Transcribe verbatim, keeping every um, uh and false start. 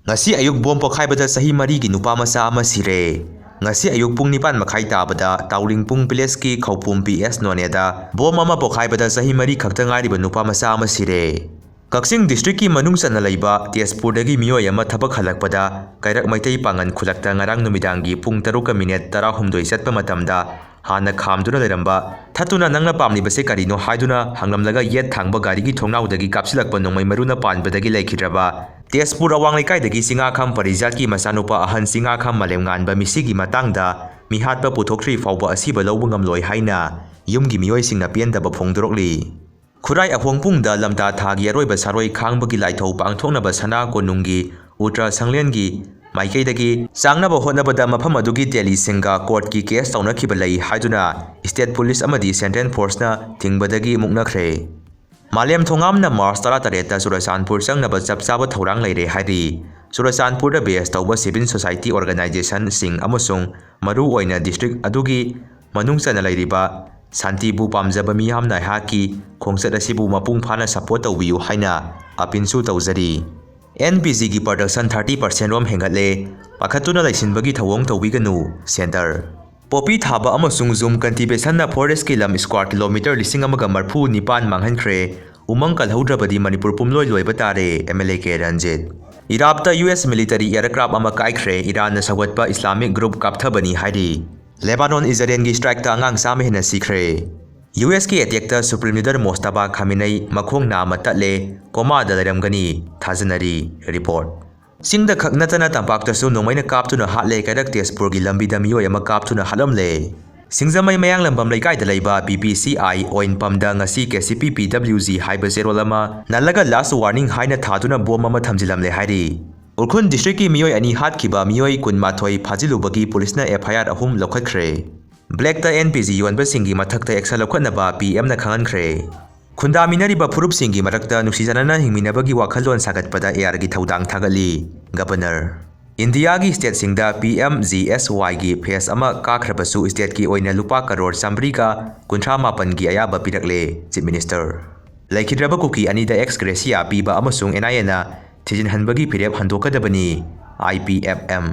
ꯉꯁꯤ ꯑꯌꯨꯛ ꯕꯣꯝ ꯄꯣꯈꯥꯏꯕꯗ ꯆꯍꯤ ꯃꯔꯤꯒꯤ ꯅꯨꯄꯥ ꯃꯆꯥ ꯑꯃ ꯁꯤꯔꯦ꯫ ꯉꯁꯤ ꯑꯌꯨꯛ ꯄꯨꯡ ꯅꯤꯄꯥꯟ ꯃꯈꯥꯏ ꯇꯥꯕꯗ ꯇꯥꯎꯂꯤꯡꯄꯨꯡ ꯚꯤꯂꯦꯖꯀꯤ ꯈꯧꯄꯨꯝ ꯄꯤ ꯑꯦꯁ ꯅꯣꯅꯦꯗ ꯕꯣꯝ ꯑꯃ ꯄꯣꯈꯥꯏꯕꯗ ꯆꯍꯤ ꯃꯔꯤ ꯈꯛꯇ ꯉꯥꯏꯔꯤꯕ ꯅꯨꯄꯥ ꯃꯆꯥ ꯑꯃ ꯁꯤꯔꯦ꯫ ꯀꯛꯆꯤꯡ ꯗꯤꯁꯇ꯭ꯔꯤꯛꯀꯤ ꯃꯅꯨꯡ ꯆꯟꯅ ꯂꯩꯕ ꯇꯦꯖꯄꯨꯔꯗꯒꯤ ꯃꯤꯑꯣꯏ ꯑꯃ ꯊꯕꯛ ꯍꯜꯂꯛꯄꯗ ꯀꯩꯔꯛ ꯃꯩꯇꯩ ꯄꯥꯡꯒꯟ ꯈꯨꯜꯂꯛꯇ ꯉꯔꯥꯡ ꯅꯨꯃꯤꯗꯥꯡꯒꯤ ꯄꯨꯡ ꯇꯔꯨꯛꯀ ꯃꯤꯅꯤꯠ ꯇꯔꯥꯍꯨꯝꯗꯣꯏ ꯆꯠꯄ ꯃꯇꯝꯗ ꯍꯥꯟꯅ ꯈꯥꯝꯗꯨꯅ ꯂꯩꯔꯝꯕ, "ꯊꯠꯇꯨꯅ ꯅꯪꯅ ꯄꯥꯝꯂꯤꯕꯁꯦ ꯀꯔꯤꯅꯣ?" ꯍꯥꯏꯗꯨꯅ ꯍꯪꯂꯝꯂꯒ ꯌꯦꯠ ꯊꯥꯡꯕ ꯒꯥꯔꯤꯒꯤ ꯊꯣꯡꯅꯥꯎꯗꯒꯤ ꯀꯥꯞꯁꯤꯜꯂꯛꯄ ꯅꯣꯡꯃꯩ ꯃꯔꯨꯅ ꯄꯥꯟꯕꯗꯒꯤ ꯂꯩꯈꯤꯗ꯭ꯔꯕ ꯇꯦꯖꯄꯨꯔ ꯑꯋꯥꯡ ꯂꯩꯀꯥꯏꯗꯒꯤ ꯆꯤꯡꯉꯥꯈꯝ ꯄꯔꯤꯖꯥꯠꯀꯤ ꯃꯆꯥꯅꯨꯄꯥ ꯑꯍꯟ ꯆꯤꯡꯉꯥꯈꯝ ꯃꯥꯂꯦꯝꯉꯥꯟꯕ ꯃꯤꯁꯤꯒꯤ ꯃꯇꯥꯡꯗ ꯃꯤꯍꯥꯠꯄ ꯄꯨꯊꯣꯛꯇ꯭ꯔꯤ ꯐꯥꯎꯕ ꯑꯁꯤꯕ ꯂꯧꯕ ꯉꯝꯂꯣꯏ ꯍꯥꯏꯅ ꯌꯨꯝꯒꯤ ꯃꯤꯑꯣꯏꯁꯤꯡꯅ ꯄꯦꯟꯗꯕ ꯐꯣꯡꯗꯣꯔꯛꯂꯤ꯫ ꯈꯨꯔꯥꯏ ꯑꯍꯣꯡꯄꯨꯡꯗ ꯂꯝꯇꯥ ꯊꯥꯒꯤ ꯑꯔꯣꯏꯕ ꯁꯥꯔꯣꯏ ꯈꯥꯡꯕꯒꯤ ꯂꯥꯏꯊꯧ ꯄꯥꯡꯊꯣꯛꯅꯕ ꯁꯅꯥ ꯀꯣꯅꯨꯡꯒꯤ ꯎꯇ꯭ꯔ ꯁꯪꯂꯦꯟꯒꯤ ꯃꯥꯏꯀꯩꯗꯒꯤ ꯆꯥꯡꯅꯕ ꯍꯣꯠꯅꯕꯗ ꯃꯐꯝ ꯑꯗꯨꯒꯤ ꯇꯦꯂꯤꯁꯤꯡꯒ ꯀꯣꯔꯠꯀꯤ ꯀꯦꯁ ꯇꯧꯅꯈꯤꯕ ꯂꯩ ꯍꯥꯏꯗꯨꯅ ꯁ꯭ꯇꯦꯠ ꯄꯨꯂꯤꯁ ꯑꯃꯗꯤ ꯁꯦꯟꯇ꯭ꯔꯦꯜ ꯐꯣꯔꯁꯅ ꯊꯤꯡꯕꯗꯒꯤ ꯃꯨꯛꯅꯈ꯭ꯔꯦ꯫ ꯃꯥꯂꯦꯝ ꯊꯣꯉꯥꯝꯅ ꯃꯥꯔꯆ ꯇꯔꯥꯇꯔꯦꯠꯇ ꯆꯨꯔꯆꯥꯟꯄꯨꯔ ꯆꯪꯅꯕ ꯆꯞ ꯆꯥꯕ ꯊꯧꯔꯥꯡ ꯂꯩꯔꯦ ꯍꯥꯏꯔꯤ꯫ ꯆꯨꯔꯆꯥꯟꯄꯨꯔꯗ ꯕꯦꯁ ꯇꯧꯕ ꯁꯤꯚꯤꯜ ꯁꯣꯁꯥꯏꯇꯤ ꯑꯣꯔꯒꯅꯥꯏꯖꯦꯁꯟꯁꯤꯡ ꯑꯃꯁꯨꯡ ꯃꯔꯨ ꯑꯣꯏꯅ ꯗꯤꯁꯇ꯭ꯔꯤꯛ ꯑꯗꯨꯒꯤ ꯃꯅꯨꯡ ꯆꯟꯅ ꯂꯩꯔꯤꯕ ꯁꯥꯟꯇꯤꯕꯨ ꯄꯥꯝꯖꯕ ꯃꯤꯌꯥꯝꯅ ꯑꯩꯍꯥꯛꯀꯤ ꯈꯣꯡꯆꯠ ꯑꯁꯤꯕꯨ ꯃꯄꯨꯡ ꯐꯥꯅ ꯁꯄꯣꯔꯠ ꯇꯧꯕꯤꯌꯨ ꯍꯥꯏꯅ ꯑꯄꯤꯜꯁꯨ ꯇꯧꯖꯔꯤ꯫ ꯑꯦꯟ ꯄꯤ ꯖꯤꯒꯤ ꯄ꯭ꯔꯗꯛꯁꯟ ꯊꯥꯔꯇꯤ ꯄꯥꯔꯁꯦꯟ ꯔꯣꯝ ꯍꯦꯟꯒꯠꯂꯦ, ꯄꯥꯈꯠꯇꯨꯅ ꯂꯩꯁꯤꯟꯕꯒꯤ ꯊꯧꯑꯣꯡ ꯇꯧꯕꯤꯒꯅꯨ, ꯁꯦꯟꯇꯔ꯫ ꯄꯣꯄꯤ ꯊꯥꯕ ꯑꯃꯁꯨꯡ ꯖꯨꯝ ꯀꯜꯇꯤꯚꯦꯁꯟꯅ ꯐꯣꯔꯦꯁ꯭ꯠꯀꯤ ꯂꯝ ꯁ꯭ꯀ꯭ꯋꯥꯔ ꯀꯤꯂꯣꯃꯤꯇꯔ ꯂꯤꯁꯤꯡ ꯑꯃꯒ ꯃꯔꯐꯨ ꯅꯤꯄꯥꯟ ꯃꯥꯡꯍꯟꯈ꯭ꯔꯦ, ꯎꯃꯪ ꯀꯜꯍꯧꯗ꯭ꯔꯕꯗꯤ ꯃꯅꯤꯄꯨꯔ ꯄꯨꯝꯂꯣꯏ ꯂꯣꯏꯕ ꯇꯥꯔꯦ, M L A K Ranjit. ꯏꯔꯥꯞꯇ ꯌꯨ ꯑꯦꯁ ꯃꯤꯂꯤꯇꯔꯤ ꯑꯦꯌꯔꯀ꯭ꯔꯥꯐ ꯑꯃ ꯀꯥꯏꯈ꯭ꯔꯦ, ꯏꯔꯥꯟꯅ ꯁꯧꯒꯠꯄ ꯏꯁꯂꯥꯃꯤꯛ ꯒ꯭ꯔꯨꯞ ꯀꯥꯞꯊꯕꯅꯤ ꯍꯥꯏꯔꯤ꯫ ꯂꯦꯕꯥꯅꯣꯟ ꯏꯖꯔꯦꯟꯒꯤ ꯁ꯭ꯇ꯭ꯔꯥꯏꯛꯇ ꯑꯉꯥꯡ ꯆꯥꯝꯃ ꯍꯦꯟꯅ ꯁꯤꯈ꯭ꯔꯦ꯫ ꯌꯨ ꯑꯦꯁꯀꯤ ꯑꯦꯇꯦꯛꯇ ꯁꯨꯄ꯭ꯔꯤꯝ ꯂꯤꯗꯔ ꯃꯣꯁꯇꯥꯕꯥ ꯈꯥꯃꯤꯅꯩ ꯃꯈꯣꯡ ꯅꯥꯝꯃ ꯇꯠꯂꯦ, ꯀꯣꯃꯥꯗ ꯂꯩꯔꯝꯒꯅꯤ ꯊꯥꯖꯅꯔꯤ꯫ ꯔꯤꯄꯣꯔꯠ꯫ ꯆꯤꯡꯗ ꯈꯛ ꯅꯠꯇꯅ ꯇꯝꯄꯥꯛꯇꯁꯨ ꯅꯣꯡꯃꯩꯅ ꯀꯥꯞꯇꯨꯅ ꯍꯥꯠꯂꯦ, ꯀꯩꯔꯛ ꯇꯦꯖꯄꯨꯔꯒꯤ ꯂꯝꯕꯤꯗ ꯃꯤꯑꯣꯏ ꯑꯃ ꯀꯥꯞꯇꯨꯅ ꯍꯥꯠꯂꯝꯂꯦ꯫ ꯁꯤꯡꯖꯃꯩ ꯃꯌꯥꯡꯂꯝꯕꯝ ꯂꯩꯀꯥꯏꯗ ꯂꯩꯕ ꯕꯤ ꯄꯤ ꯁꯤ ꯑꯥꯏ ꯑꯣꯏꯟꯄꯝꯗ ꯉꯁꯤ ꯀꯦ ꯁꯤ ꯄꯤ ꯄꯤ ꯗꯕ꯭ꯂꯤꯎ ꯖꯤ ꯍꯥꯏꯕ ꯆꯦꯔꯣꯜ ꯑꯃ ꯅꯜꯂꯒ ꯂꯥꯁ ꯋꯥꯔꯅꯤꯡ ꯍꯥꯏꯅ ꯊꯥꯗꯨꯅ ꯕꯣꯝ ꯑꯃ ꯊꯝꯖꯤꯜꯂꯝꯂꯦ ꯍꯥꯏꯔꯤ꯫ ꯎꯈ꯭ꯔꯨꯜ ꯗꯤꯁꯇ꯭ꯔꯤꯛꯀꯤ ꯃꯤꯑꯣꯏ ꯑꯅꯤ ꯍꯥꯠꯈꯤꯕ ꯃꯤꯑꯣꯏ ꯀꯨꯟꯃꯥꯊꯣꯏ ꯐꯥꯖꯤꯜꯂꯨꯕꯒꯤ ꯄꯨꯂꯤꯁꯅ ꯑꯦꯐ ꯑꯥꯏ ꯑꯥꯔ ꯑꯍꯨꯝ ꯂꯧꯈꯠꯈ꯭ꯔꯦ꯫ ꯕ꯭ꯂꯦꯛꯇ ꯑꯦꯟ ꯄꯤ ꯖꯤ ꯌꯣꯟꯕꯁꯤꯡꯒꯤ ꯃꯊꯛꯇ ꯑꯦꯛꯁꯟ ꯂꯧꯈꯠꯅꯕ ꯄꯤ ꯑꯦꯝꯅ ꯈꯪꯍꯟꯈ꯭ꯔꯦ꯫ ꯈꯨꯟꯗꯥꯃꯤꯟꯅꯔꯤꯕ ꯐꯨꯔꯨꯞꯁꯤꯡꯒꯤ ꯃꯔꯛꯇ ꯅꯨꯡꯁꯤ ꯆꯥꯟꯅꯅ ꯍꯤꯡꯃꯤꯟꯅꯕꯒꯤ ꯋꯥꯈꯜꯂꯣꯟ ꯁꯥꯒꯠꯄꯗ ꯑꯦ ꯑꯥꯔꯒꯤ ꯊꯧꯗꯥꯡ ꯊꯥꯒꯠꯂꯤ꯫ ꯒꯕꯔꯅꯔ꯫ ꯏꯟꯗꯤꯌꯥꯒꯤ ꯁ꯭ꯇꯦꯠꯁꯤꯡꯗ ꯄꯤ ꯑꯦꯝ ꯖꯤ ꯑꯦꯁ ꯋꯥꯏꯒꯤ ꯐꯦꯖ ꯑꯃ ꯀꯥꯈ꯭ꯔꯕꯁꯨ ꯁ꯭ꯇꯦꯠꯀꯤ ꯑꯣꯏꯅ ꯂꯨꯄꯥ ꯀꯔꯣꯔ ꯆꯥꯃꯔꯤꯒ ꯀꯨꯟꯊ꯭ꯔꯥ ꯃꯥꯄꯟꯒꯤ ꯑꯌꯥꯕ ꯄꯤꯔꯛꯂꯦ, ꯆꯤꯐ ꯃꯤꯅꯤꯁꯇꯔ꯫ ꯂꯩꯈꯤꯗ꯭ꯔꯕ ꯀꯨꯀꯤ ꯑꯅꯤꯗ ꯑꯦꯛꯁ ꯒ꯭ꯔꯦꯁꯤꯌꯥ ꯄꯤꯕ ꯑꯃꯁꯨꯡ ꯑꯦꯟ ꯑꯥꯏ ꯑꯦꯅ ꯊꯤꯖꯤꯟꯍꯟꯕꯒꯤ ꯐꯤꯔꯦꯞ ꯍꯟꯗꯣꯛꯀꯗꯕꯅꯤ꯫ I P F M꯫